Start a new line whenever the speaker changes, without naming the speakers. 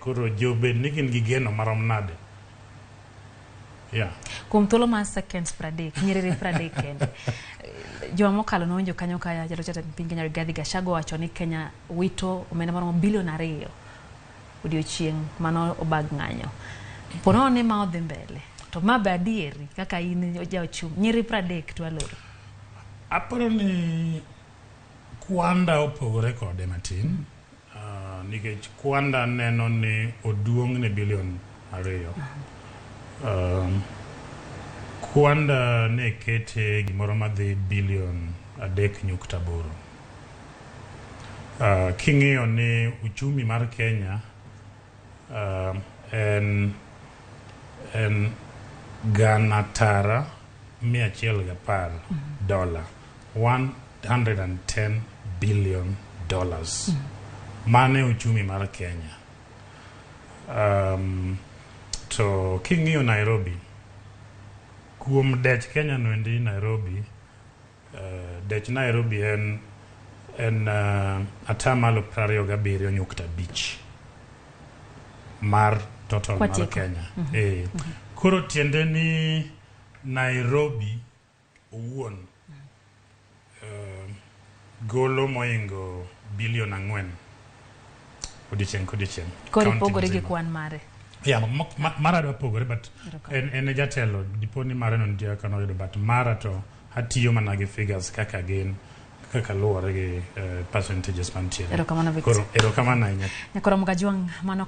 Koro ji obed ni gin gi geno marom nade? Yeah.
Kuom thuolo mar seconds 30, nyiriri 30 kende. Juma mokalo nowinjo kanyo ka jatelo jatend piny Kenya Rigathi Gachagua owacho ni Kenya wito omenda maromo bilion 2 odiochieng' mano obag ng'anyo. Po nono ni ma odhi mbele to ma be adieri kaka in ja ochumi nyiri 30 to aloro.
Aparo ni kwanda opogore kode matin nikech kwanda neno ni oduong' ne bilion 2. Kwanda ne kete gimoro madhi bilion 3.8. King'iyo ni uchumi mar Kenya en gana tara 110 dola, $110 billion. Mane uchumi mar Kenya. To king'iyo Nairobi, kuom dech Kenya noendi Nairobi, dech Nairobi en 27.5% mar total mar
Kwatieko.
Kenya. Koro tiende ni Nairobi owuon golo moingo bilion 4 odiochieng' kodiochieng'.
Koro
County
ipogore gi
mzima.
kwan mare.
Yeah, mara dwa pogore, but
Erokamano.
en e jatelo dipo ni mare no nitie kaka noyudo, but mara to atiyo mana gi figures kaka gin, kaka luwore gi percentages mantiere.
Erokamano, Victor.
Koro erokamano ahinya.
Nyakoro Mgajwang' mano.